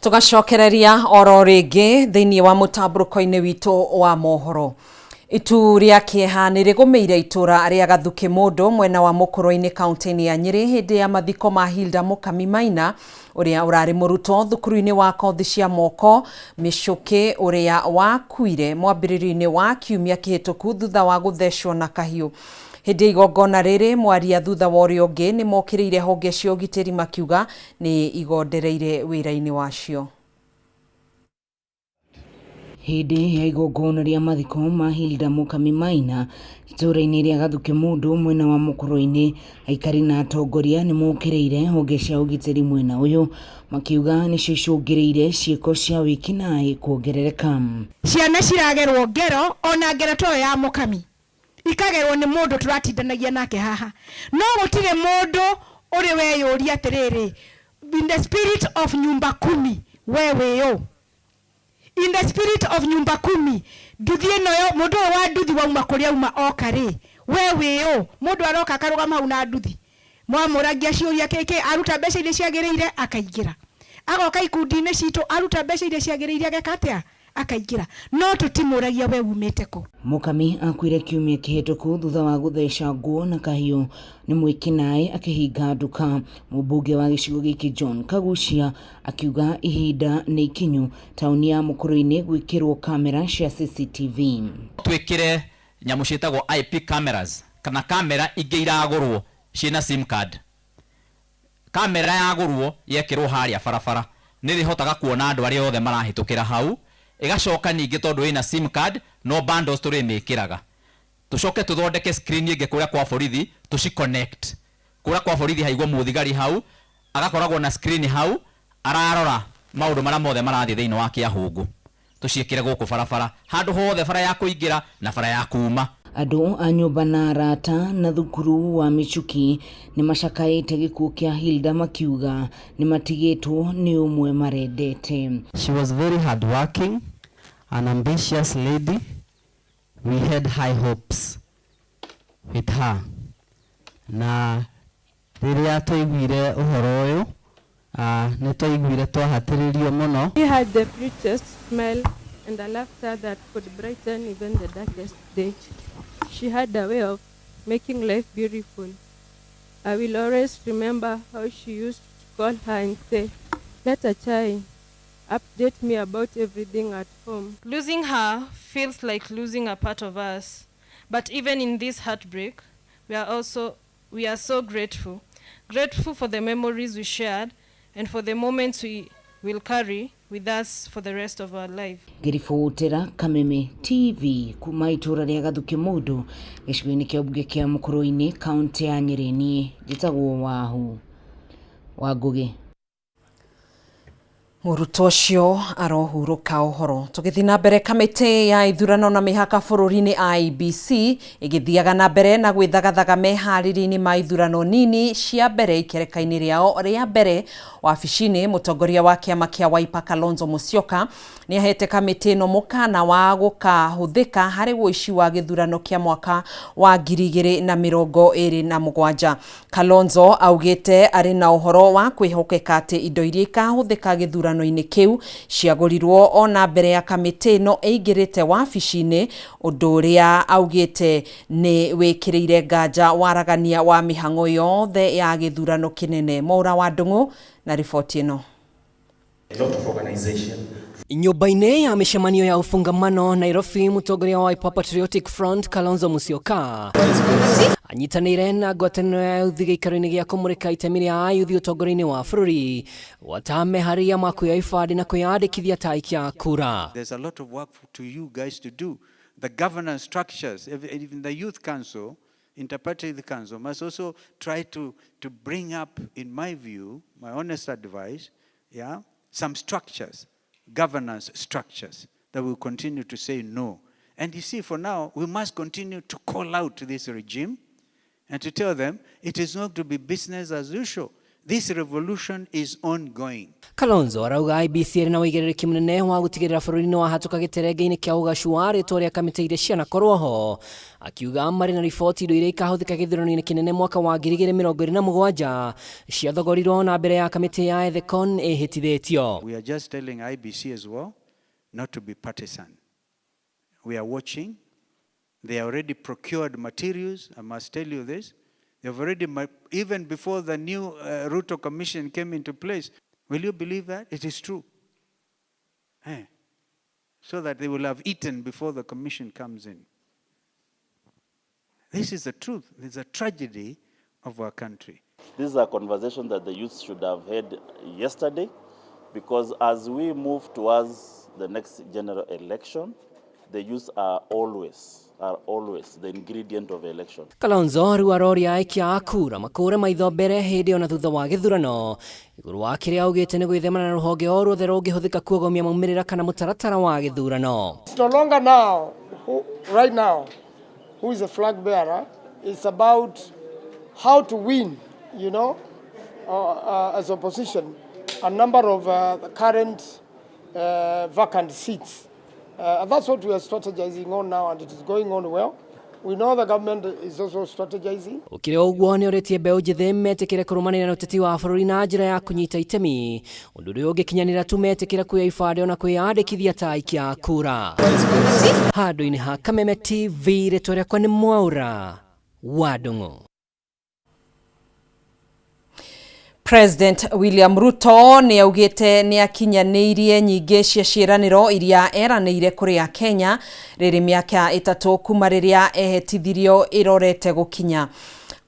Tugacokereria oro rĩngĩ thĩinĩ wa mũtambũrũko-inĩ witũ wa mohoro. Itu rĩa kĩeha nĩ rĩgũmĩire itũra rĩa Gathukĩ mũndũ mwena wa mũkũrũ-inĩ kaunti-inĩ ya Nyĩrĩ hĩndĩ ya mathiko ma Hilda Mũkami Maina ũrĩa ũrarĩ mũrutwo thukuru-inĩ wa kothi cia moko Mĩcũkĩ ũrĩa wakuire mwambĩrĩrio-inĩ wa kiumia kĩhĩtũku thutha wa gũthecwo na kahiũ. Hĩndĩ ya igongona rĩrĩ mwaria thutha wa ũrĩa ũngĩ nĩ mokĩrĩire honge cia ũgitĩri makiuga nĩ igondereire wĩra-inĩ wacio. Hĩndĩ ya igongona rĩa mathiko ma Hilda Mũkami Maina itũũra-inĩ rĩa Gathukĩ mũndũ mwena wa mũkũrũ-inĩ aikari na atongoria nĩ mokĩrĩire honge cia ũgitĩri mwena ũyũ makiuga nĩcio icũngĩrĩirie ciĩko cia wĩkinaĩ kuongerereka. Ciana ciragerwo ngero ona ngero toyo ya Mũkami ikagerwo nĩ mũndũ tũratindanagia nake haha no gũtirĩ mũndũ ũrĩ weyũria atĩrĩrĩ in the spirit of nyumba kumi we wĩũ in the spirit of nyumba kumi nduthi ĩno yo mũndũ ũyũ wa nduthi wauma kũrĩa auma oka rĩ we wĩũ mũndũ aroka akarũgama hau na nduthi mwamũragia ciũria kĩkĩ aruta mbeca iria ciagĩrĩire akaingĩra agoka ikundi-inĩ citũ aruta mbeca iria ciagĩrĩire ageka atĩa akaingĩra no tũtimũragia we umĩte kũ. Mũkami akuire kiumia kĩhĩtũku thutha wa gũtheca nguo na kahiũ nĩ mwĩkinaĩ akĩhinga nduka. Mũmbunge wa gĩcigo gĩkĩ John Kaguchia akiuga ihinda nĩ ikinyu taũni ya Mũkũrũ-inĩ gwĩkĩrwo kamera cia CCTV. Twĩkĩre nyamũ ciĩtagwo IP cameras kana kamera ingĩ iragũrwo ciĩna sim card. Kamera yagũrwo yekĩrwo harĩa barabara nĩ ĩrĩhotaga kuona andũ arĩa othe marahĩtũkĩra hau ĩgacoka ningĩ tondũ ĩna sim card no bundles tũrĩmĩkĩraga tũcoke tũthondeke screen ĩngĩ kũrĩa kwa borithi tũci connect kũrĩa kwa borithi haigwo mũthigari hau agakoragwo na screen hau ararora maũndũ marĩa mothe marathiĩ thĩinĩ wa kĩahũngũ tũciĩkĩre gũkũ barabara handũ hothe bara ya kũingĩra na bara ya kuma. Andũ a nyũmba na arata na thukuru wa Michuki nĩ macakaĩte gĩkuũ kĩa Hilda makiuga nĩ matigĩtwo nĩ ũmwe marendete. She was very hardworking, an ambitious lady. We had high hopes with her. Na rĩrĩa twaiguire ũhoro ũyũ, nĩ twaiguire twahatĩrĩrio mũno. He had the prettiest smile and a laughter that could brighten even the darkest day. She had a way of making life beautiful. I will always remember how she used to call her and say, "Let a chai, update me about everything at home." Losing her feels like losing a part of us. But even in this heartbreak, we are so grateful. Grateful for the memories we shared and for the moments we will carry with us for the rest of our life. Ngĩribotera Kameme TV kuma itũra rĩa Gathukĩ mũndũ gĩcigo-inĩ kĩa mbunge kĩa Mũkũrũ-inĩ kaũntĩ ya Nyĩrĩ niĩ njĩtagwo Wahu wa Ngũgĩ. Mũrutwo ũcio arohurũka ũhoro. Tũgĩthiĩ na mbere, kamĩtĩ ya ithurano na mĩhaka bũrũri-inĩ IEBC ĩgĩthiaga na mbere na gwĩthagathaga meharĩria-inĩ ma ithurano nini cia mbere ikereka-inĩ rĩao rĩa mbere wabici-inĩ. Mũtongoria wa kĩama kĩa Wiper Kalonzo Musyoka nĩ ahete kamĩtĩ ĩno mũkana wa gũkahũthĩka harĩ ũici wa gĩthurano kĩa mwaka wa 2027. Kalonzo augĩte arĩ na ũhoro wa kwĩhokeka atĩ indo iria ikahũthĩka gĩthurano-inĩ kĩu ciagũrirwo ona mbere ya kamĩtĩ ĩno ĩingĩrĩte wabici-inĩ, ũndũ ũrĩa augĩte nĩ wĩkĩrĩire nganja waragania wa mĩhang'o yothe ya gĩthurano kĩnene. Mwaura wa Ndung'u na riboti ĩno. Nyũmba-inĩ ya mĩcemanio ya Ufungamano Nairobi, mũtongoria wa Wiper Patriotic Front Kalonzo Musyoka anyitanĩire na ngwatanĩro ya yuthi gĩikaro-inĩ gĩa kũmũrĩka itemi rĩa ayuthi ũtongoria-inĩ wa bũrũri gwata meharĩria ma kuoya ibandĩ na kwĩyandĩkithia ta aikia a kura. There's a lot of work to you guys to do. The governance structures, even the youth council, Interparty Youth Council must also try to bring up, in my view, my honest advice, yeah, some structures, governance structures that will continue to say no. And you see, for now, we must continue to call out to this regime and to tell them it is not to be business as usual. This revolution is ongoing. Kalonzo arauga IEBC ĩrĩ na ũigĩrĩrĩki mũnene wa gũtigĩrĩra bũrũri nĩ wahatũka gĩterenge-inĩ kĩa ũgacu wa rĩtwa rĩa kamĩtĩ iria cianakorwo ho, akiuga marĩ na riboti indo iria ikahũthĩka gĩthurano-inĩ kĩnene mwaka wa 2027 ciathogorirwo na mbere ya kamĩtĩ ya Ethekon ĩhĩtithĩtio. We are just telling IEBC as well not to be partisan. We are watching. They already procured materials, I must tell you this. They've already, even before the new Ruto Commission came into place, will you believe that? It is true. So that they will have eaten before the commission comes in. This is the truth. It's a tragedy of our country. This is a conversation that the youth should have had yesterday, because as we move towards the next general election, the youth are always the ingredient of election. Kalonzo rĩu aroria aikia a kura makũre maitho mbere hĩndĩ ona thutha wa gĩthurano igũrũ wa kĩrĩa augĩte nĩ gwĩthemana na rũhonge o ruothe rũngĩhũthĩka kuogomia maumĩrĩra kana mũtaratara wa gĩthurano. It's no longer now, who, right now, who is a flag bearer. It's about how to win, as opposition, a number of current vacant seats. And that's what we are strategizing on now, and it is going on well. We know the government is also strategizing. Ũkĩrĩ ũguo nĩ orĩtie mbeũ njĩthĩ metĩkĩre kũrũmanĩrĩra na ũteti wa bũrũri na njĩra ya kũnyita itemi, ũndũ ũrĩa ũngĩkinyanĩra tu metĩkĩra kuoya ibandĩ ona kwĩyandĩkithia ta aikia a kura. Handũ-inĩ ha Kameme TV, rĩtwa rĩakwa nĩ Mwaura wa Ndung'u. President William Ruto nĩ augĩte nĩ akinyanĩirie nyingĩ cia ciĩranĩro iria eranĩire kũrĩ Akenya rĩrĩ mĩaka 3 kuma rĩrĩa ehetithirio ĩrorete gũkinya.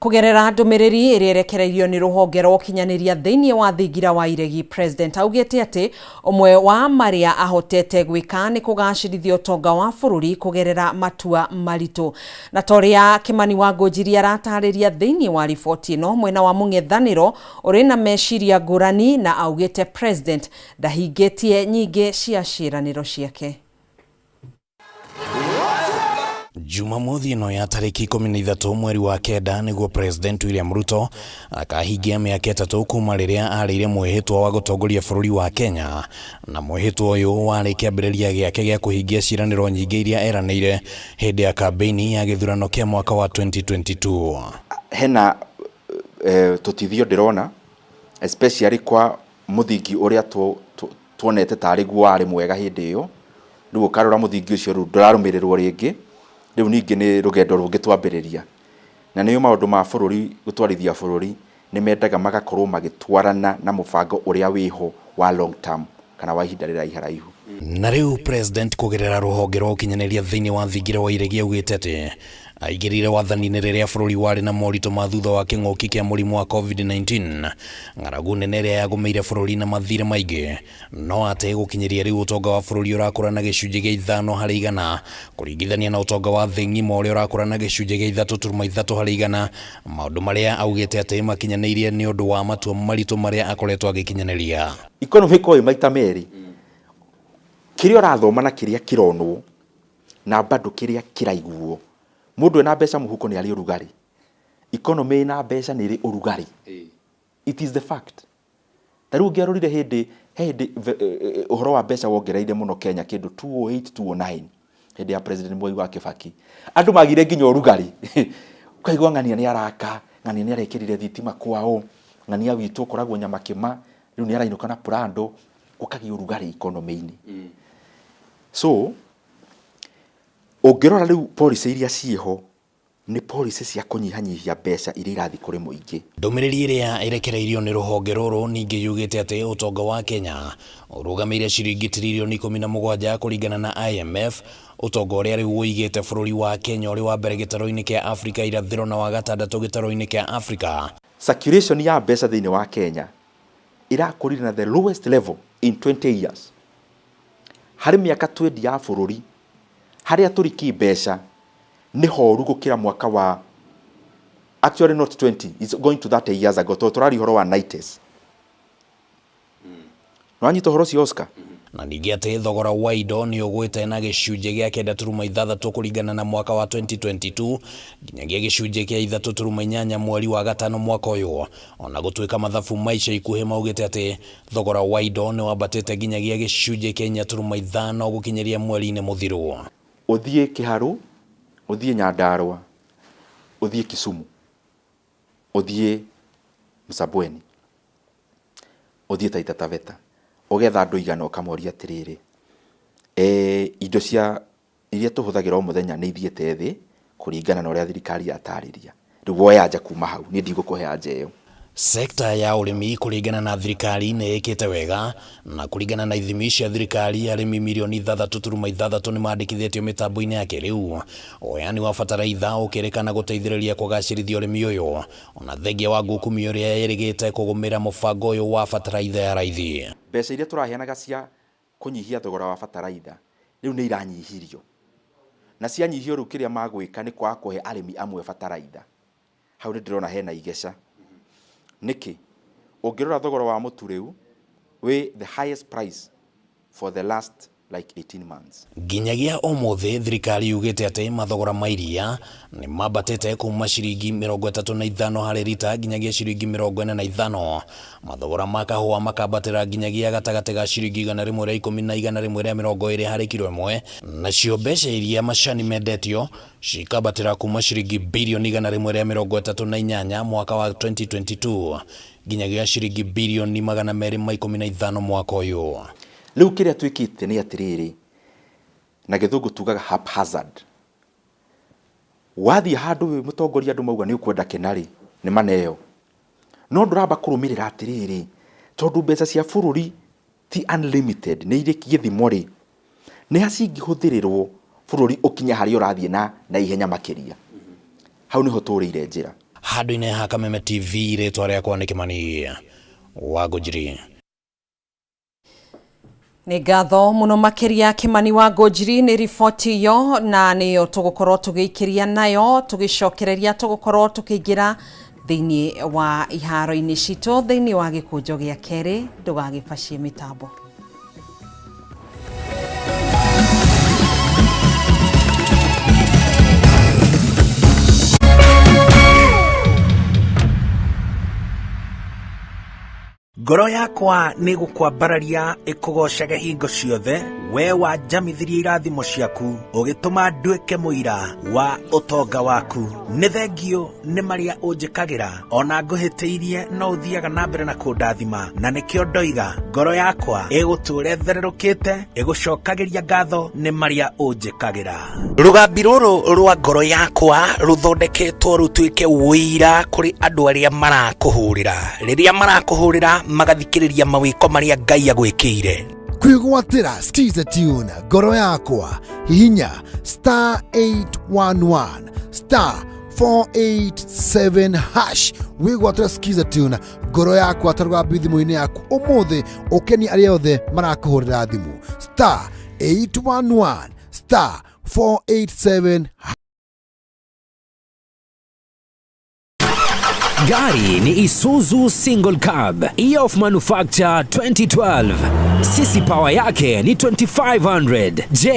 Kũgerera ndũmĩrĩri ĩrĩa ĩrekereirio nĩ rũhonge rwa ũkinyanĩria thĩinĩ wa thingira wa iregi, President augĩte atĩ ũmwe wa marĩa ahotete gwĩka nĩ kũgacĩrithia ũtonga wa bũrũri kũgerera matua maritũ. Na ta ũrĩa Kĩmani wa Ngũnjiri aratarĩria thĩinĩ wa riboti ĩno, mwena wa mũng'ethanĩro ũrĩ na meciria ngũrani na augĩte President ndahingĩtie nyingĩ cia ciĩranĩro ciake. Jumamothi ĩno ya tarĩki 13 mweri wa 9 nĩguo President William Ruto akahingia mĩaka 3 kuma rĩrĩa arĩire mwĩhĩtwa wa gũtongoria bũrũri wa Kenya, na mwĩhĩtwa ũyũ warĩ kĩambĩrĩria gĩake gĩa kũhingia ciĩranĩro nyingĩ iria eranĩire hĩndĩ ya kambĩini ya gĩthurano kĩa mwaka wa 2022. Hena tũtithio ndĩrona especially kwa mũthingi ũrĩa tuonete tarĩ guo warĩ mwega hĩndĩ ĩyo. Rĩu ũkarora mũthingi ũcio rĩu ndũrarũmĩrĩrwo rĩngĩ. Rĩu ningĩ nĩ rũgendo rũngĩ twambĩrĩria, na nĩyo maũndũ ma bũrũri gũtwarithia bũrũri nĩ mendaga magakorwo magĩtwarana na mũbango ũrĩa wĩho wa long term kana wa ihinda rĩrĩa iharaihu. Na rĩu President kũgerera rũhonge rwa ũkinyanĩria thĩinĩ wa thingira wa iregi augĩte atĩ Aingĩrire wathani-inĩ rĩrĩa bũrũri warĩ na moritũ ma thutha wa kĩng'ũki kĩa mũrimũ wa COVID-19, ng'aragu nene ĩrĩa yagũmĩire bũrũri na mathirĩ maingĩ. No atĩ gũkinyĩria rĩu ũtonga wa bũrũri ũrakũra na gĩcunjĩ gĩa 5% kũringithania na ũtonga wa thĩ ng'ima ũrĩa ũrakũra na gĩcunjĩ gĩa 3.3 harĩ igana, maũndũ marĩa augĩte atĩ makinyanĩirie nĩ ũndũ wa matua maritũ marĩa akoretwo agĩkinyanĩria. Economy ĩkoragwo ĩ maita merĩ, kĩrĩa ũrathoma na kĩrĩa kĩronwo na bado kĩrĩa kĩraiguo. Mũndũ ena mbeca mũhuko nĩ arĩ ũrugarĩ. Economy ĩna mbeca nĩ ĩrĩ ũrugarĩ. It is the fact. Ta rĩu ũngĩarorire hĩndĩ, he hĩndĩ ũhoro wa mbeca wongereire mũno Kenya kĩndũ 2008, 2009 hĩndĩ ya President Mwai wa Kĩbakĩ. Andũ magire nginya ũrugarĩ. Ũkaigua ng'ania nĩ araka, ng'ania nĩ arekĩrire thitima kwao, ng'ania witũ ũkoragwo Nyamakĩma, rĩu nĩ arainũka na Prado, gũkagĩa ũrugarĩ economy-inĩ. So, ũngĩrora rĩu policy iria ciĩho, nĩ policy cia kũnyihanyihia mbeca iria irathiĩ kũrĩ mũingĩ. Ndũmĩrĩri ĩrĩa ĩrekereirio nĩ rũhonge rũrũ ningĩ yugĩte atĩ ũtonga wa Kenya ũrũgamĩire ciringi tiririoni 17 kũringana na IMF, ũtonga ũrĩa rĩu ũigĩte bũrũri wa Kenya ũrĩ wa mbere gĩtarũ-inĩ kĩa Afrika irathĩro na wa gatandatũ gĩtarũ-inĩ kĩa Afrika. Circulation ya mbeca thĩinĩ wa Kenya ĩrakũrire na the lowest level in 20 years. Harĩ mĩaka twendi ya bũrũri harĩa tũriki mbeca nĩ horu gũkĩra mwaka wa actually not 20 it's going to 30 years ago tondũ tũraria ũhoro wa 90s. Nĩwanyita ũhoro ũcio Oscar? Na ningĩ atĩ thogora wa indo nĩ ũgwĩte na gĩcunjĩ gĩa 9.6 kũringana na mwaka wa 2022 nginyagia gĩcunjĩ kĩa 3.8 mweri wa gatano mwaka ũyũ, ona gũtuĩka mathabu ma ica ikuhĩ maugĩte atĩ thogora wa indo nĩ wambatĩte nginyagia gĩcunjĩ kĩa 4.5 gũkinyĩria mweri-inĩ mũthiru. Ũthiĩ Kĩharũ, ũthiĩ Nyandarũa, ũthiĩ Kisumu, ũthiĩ Msambweni, ũthiĩ Taita Taveta, ũgetha andũ igana ũkamoria atĩrĩrĩ, indo cia iria tũhũthagĩra o mũthenya nĩ ithiĩte thĩ kũringana na ũrĩa thirikari yatarĩria. Rĩu woe anja kuma hau, niĩ ndigũkũhe anja ĩyo. Sekta ya ũrĩmi kũringana na thirikari nĩ ĩkĩte wega na kũringana na ithimi cia thirikari arĩmi mirioni 6.6 nĩ mandĩkithĩtio mĩtambo-inĩ ya kĩrĩu. Ũheani wa bataraitha ũkĩrĩkana gũteithĩrĩria kũgacĩrithia ũrĩmi ũyũ ona thengia wa ngukumio ĩrĩa ĩrĩgĩte kũgũmĩra mũbango ũyũ wa bataraitha ya raithi. Mbeca iria tũraheanaga cia kũnyihia thogora wa bataraitha rĩu nĩ iranyihirio, na cianyihio rĩu kĩrĩa magwĩka nĩ kwaga kũhe arĩmi amwe bataraitha. Hau nĩ ndĩrona hena igeca. Nĩkĩ? Ũngĩrora thogora wa mũtu rĩu wĩ the highest price for the last like 18 months. Nginyagia ũmũthĩ thirikari yugĩte atĩ mathogora ma iria nĩ mambatĩte kuma ciringi 35 harĩ rita nginyagia ciringi 45. Mathogora ma kahũa makambatĩra nginyagia gatagatĩ ga ciringi 110 na 120 harĩ kiro ĩmwe, nacio mbeca iria macani mendetio cikambatĩra kuma ciringi birioni 138 mwaka wa 2022 nginyagia ciringi birioni 215 mwaka ũyũ. Rĩu kĩrĩa twĩkĩte nĩ atĩrĩrĩ, na gĩthũngũ tugaga haphazard. Wathiĩ handũ wĩ mũtongoria andũ mauga nĩ ũkwenda kĩna rĩ, nĩ maneo. No ndũramba kũrũmĩrĩra atĩrĩrĩ, tondũ mbeca cia bũrũri ti unlimited, nĩ irĩ gĩthimo rĩ, nĩ ha cingĩhũthĩrĩrwo bũrũri ũkinye harĩa ũrathiĩ na naihenya makĩria. Hau nĩho tũrĩire njĩra. Handũ-inĩ ha Kameme TV, rĩtwa rĩakwa nĩ Kĩmani wa Ngũnjiri. Nĩ ngatho mũno makĩria Kĩmani wa Ngũnjiri nĩ riboti ĩyo, na nĩyo tũgũkorwo tũgĩikĩria nayo tũgĩcokereria tũgũkorwo tũkĩingĩra thĩinĩ wa iharo-inĩ citũ thĩinĩ wa gĩkũnjo gĩa kerĩ. Ndũgagĩbacie mĩtambo. Ngoro yakwa nĩ gũkwambararia ĩkũgoocage hingo ciothe, we wanjamithirie irathimo ciaku, ũgĩtũma nduĩke mũira wa ũtonga waku. Nĩ thengio nĩ marĩa ũnjĩkagĩra, ona ngũhĩtĩirie no ũthiaga na mbere na kũndathima, na nĩkĩo ndoiga ngoro yakwa ĩgũtũũra ĩthererũkĩte, ĩgũcokagĩria ngatho nĩ marĩa ũnjĩkagĩra. Rũgambi rũrũ rwa ngoro yakwa rũthondeketwo rũtuĩke ũira kũrĩ andũ arĩa marakũhũrĩra. Rĩrĩa marakũhũrĩra magathikĩrĩria mawĩko marĩa Ngai agwĩkĩire. Kwĩgwatĩra Skiza Tune ngoro yakwa, hihinya star 811 star 487 hash wĩgwatĩra Skiza Tune ngoro yakwa tarũgambi thimũ-inĩ yaku ũmũthĩ, ũkenie arĩa othe marakũhũrĩra thimũ, star 811 star 487. Gari ni Isuzu Single Cab, Year of Manufacture 2012. Sisi power yake ni 2500. Je,